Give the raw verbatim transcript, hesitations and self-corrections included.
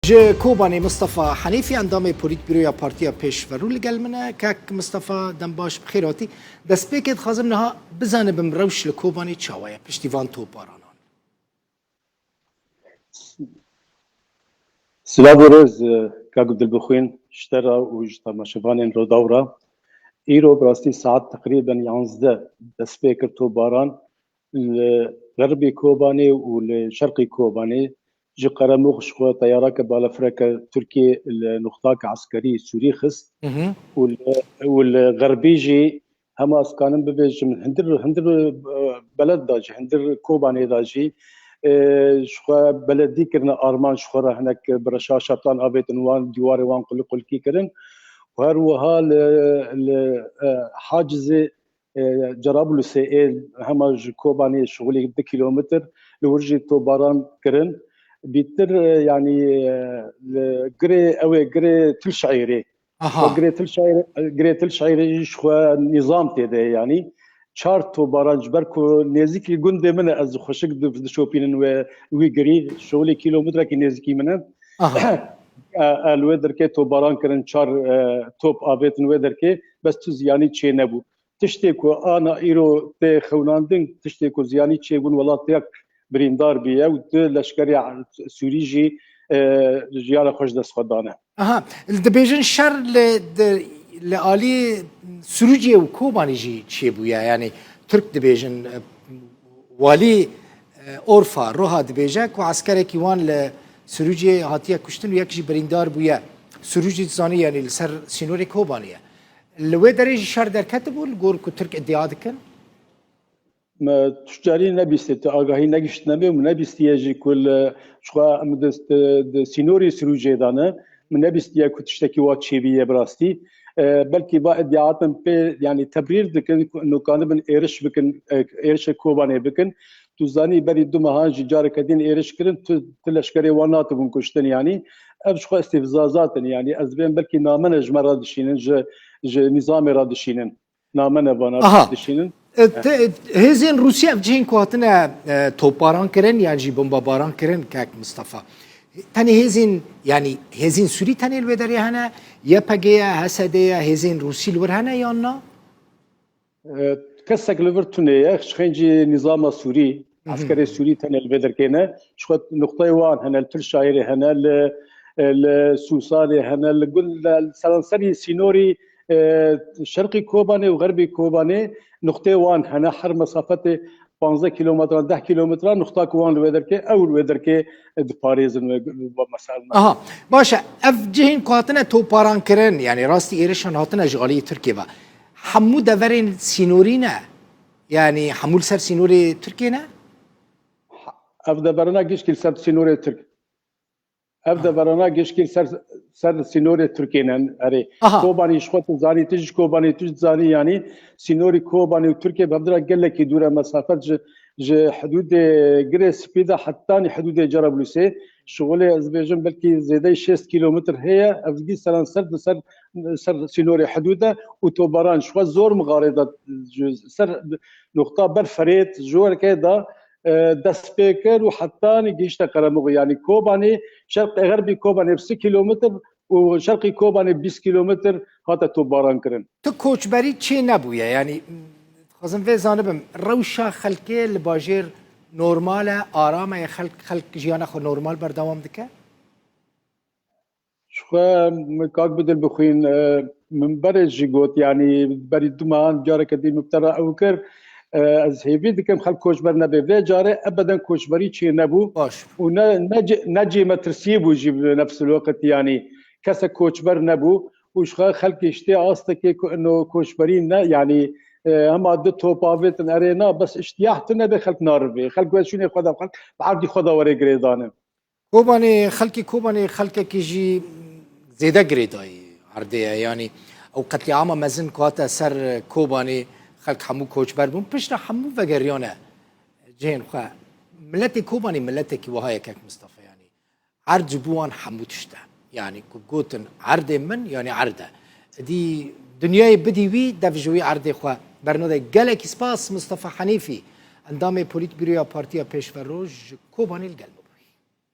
Ji Kobanê Mistefa Henîfî, endamê Polîtbîroya Partiya Pêşverû li gel min e. Kek Mistefa, dem baş, bi xêr hatî. Destpêkê dixwazim niha bizanibim rewş li Kobanê çawa ye piştî van topbaranan? Silav û rêz, e, kak Dilbixwîn, ji te re û ji temaşevanên Rûdaw re. Îro bi rastî saet teqrîben yanzdeh dest pê kir topbaran li xerbî Kobanê û li şerqî Kobanê. Ji Qeremox ji xwe teyareke balafireke Tirkiyê li nuqtake eskerî Sûrî xist Hı hı. û li, û li xerbî jî hema ez kanim bibêjim, hindir, hindir, e, beled da jî, hindir Kobanê da jî, e, ji xwe beledî kirine armanc ji xwe re hinek bi reşa şertan avêtin wan, dîwarê wan qulî qulkî kirin. Û her wiha li, li, e, Hacizê, e, Cerablusê ê hema ji Kobanê şixulî du kîlometr li wir jî topbaran kirin. Bîtir, e, yanî, e, li girê, ew ê girê Til Şaîrê. Aha. Xwe girê Til Şaîrê, girê Til Şaîrê jî ji xwe nîzam tê de ye, yanî çar topbaran ji ber ku nêzîkî gundê min e, ez xweşik di-, dişopînin wê, wî girî, şixulê kîlometrekî nêzîkî min e. Aha. E, e, li wê derkê topbaran kirin, çar, e, top avêtin wê derkê, bes tu ziyanî çê nebû. Tiştê ku ana îro tê xewnandin, tiştê ku ziyanî çêbûn, welatiyek birîndar bûye û du leşkerê Sûrî jî, e, jiyana xwe ji dest xwe dane. Aha, dibêjin şer li, di, li alî Sirûcê û Kobanê jî çêbûye. Yanî Tirk dibêjin, e, walî, e, Orfa Roha dibêje ku eskerekî wan li Sirûcê hatiye kuştin û yek jî birîndar bûye. Sirûcê dizanî, yanî li ser sînorê Kobanê ye. Li wê derê jî şer derketibû li gor ku Tirk îdia dikin? Me tu carî nebîstê, tu agahî negihiştine me û nebîstiye jî ku li, ji xwe em di, di, di sînorê Sirûcê de ne. Min nebîstiye ku tiştekî wa çêbîye bi rastî. E, belkî va îdiatin pê, yanî tebrîr dikin, ku nikanibin êriş bikin, e, êrişê Kobanê bikin. Tu zanî berî du mehan jî careke din êriş kirin, tu, tu leşkerê wan natibûn kuştin yanî. Ev ji xwe îstîfzazat in, yanî ez dibêm belkî namene ji me re dişînin, ji, ji nîzamê re dişînin. Namene vana Aha. dişînin. E, te, hêzên Rûsî ev cihên ku hatine, e, topbaran kirin yan jî bombabaran kirin, kek Mistefa. Tenê hêzên, yanî hêzên Sûrî tenê li wê derê hene, Y P G ye, H S D ye, hêzên Rûsî li wir hene yan na? E, kesek li vir tune ye, ji xêncî nîzama Sûrî, Hı hı. eskerê Sûrî tenê li vê derkê ne. Ji xwe nuqteyê wan hene, li Til Şaîrê hene, li, e, li Sûsanê hene, li gund, li seranserî sînorî, e, şerqî Kobanê û xerbî Kobanê nuqteyê wan hene. Her mesafetê panzdeh kîlometran, deh kîlometran nuqta ku wan li wê derkê, ew li wê derkê, e, diparêzin wê, wê mesela. Aha, baş e. Ev cihên ku hatine topbaran kirin, yanî rastî êrişan hatine ji aliyê Tirkiyê ve. Hemû deverên sînorî ne? Yanî hemû li ser sînorê Tirkiyê ne? Ev deverana gişkî li ser sînorê Tirk. Ev Ha. deverana gişkî li ser, ser sînorê Tirkiyê ne. Erê. Aha. Kobanî ji xwe tu zanî, tu ji Kobanî tu zanî, yanî sînorî Kobanî û Tirkiyê bi hevdira gelekî dûr e, mesafet ji, ji hidûdê Girê Spî de hetanî hidûdê Cerablusê. Şixulê ez bêjim belkî zêdeyî şêst kîlometr heye. Ev gî seranser di ser, ser sînorê hidûd e û tobaran ji xwe zor mixarê de ji ser nuqta ber Ferêt ji werkê de, e, dest pê kir û hetanî gihişte Qeremoxê. Yanî Kobanê, şerq, xerbî Kobanê bi sî kîlometr û şerqî Kobanê bîst kîlometr hate topbaran kirin. Tu koçberî çê nebûye? Yanî, dixwazim vê zanibim, rewşa xelkê li bajêr normal e, aram e, xelk, xelk jiyana xwe normal berdewam dike? Ji xwe min kak bi dil bixwîn, e, min berê jî got, yanî berî du mehan careke dî min bi te re ew kir. E, ez hêvî dikim xelk koçber nebe. Vê carê ebeden koçberî çê nebû. Baş. Û ne, ne cê-, ne cê metirsiyê bû jî bi nefsilweqit, yanî kesek koçber nebû. Û ji xwe xelk gihiştiye astekê ku ino koçberî ne, yanî, e, hema du top avêtin erê na, bes îhtiyah tune be xelk narivê. Xelk wê şûnê xwe de xelk bi erdî xwe de were girêdanin. Kobanê, xelkê Kobanê xelkekî jî zêde girêdayî erdê ye. Yanî ew qetlîama mezin ku hate ser Kobanê, xelk hemû koçber bûn. Piştre hemû vegeriyane cihên xwe. Miletê Kobanê miletekî wiha ye kek Mistefa, yanî erd ji bo wan hemû tişt e. Yanî ku gotin erdê min, yanî erd e. Dî dinyayê bidî wî, dev ji wî erdê xwe bernade. Gelekî spas Mistefa Henîfî, endamê Polîtbîroya Partiya Pêşveroj ji Kobanê li gel bû.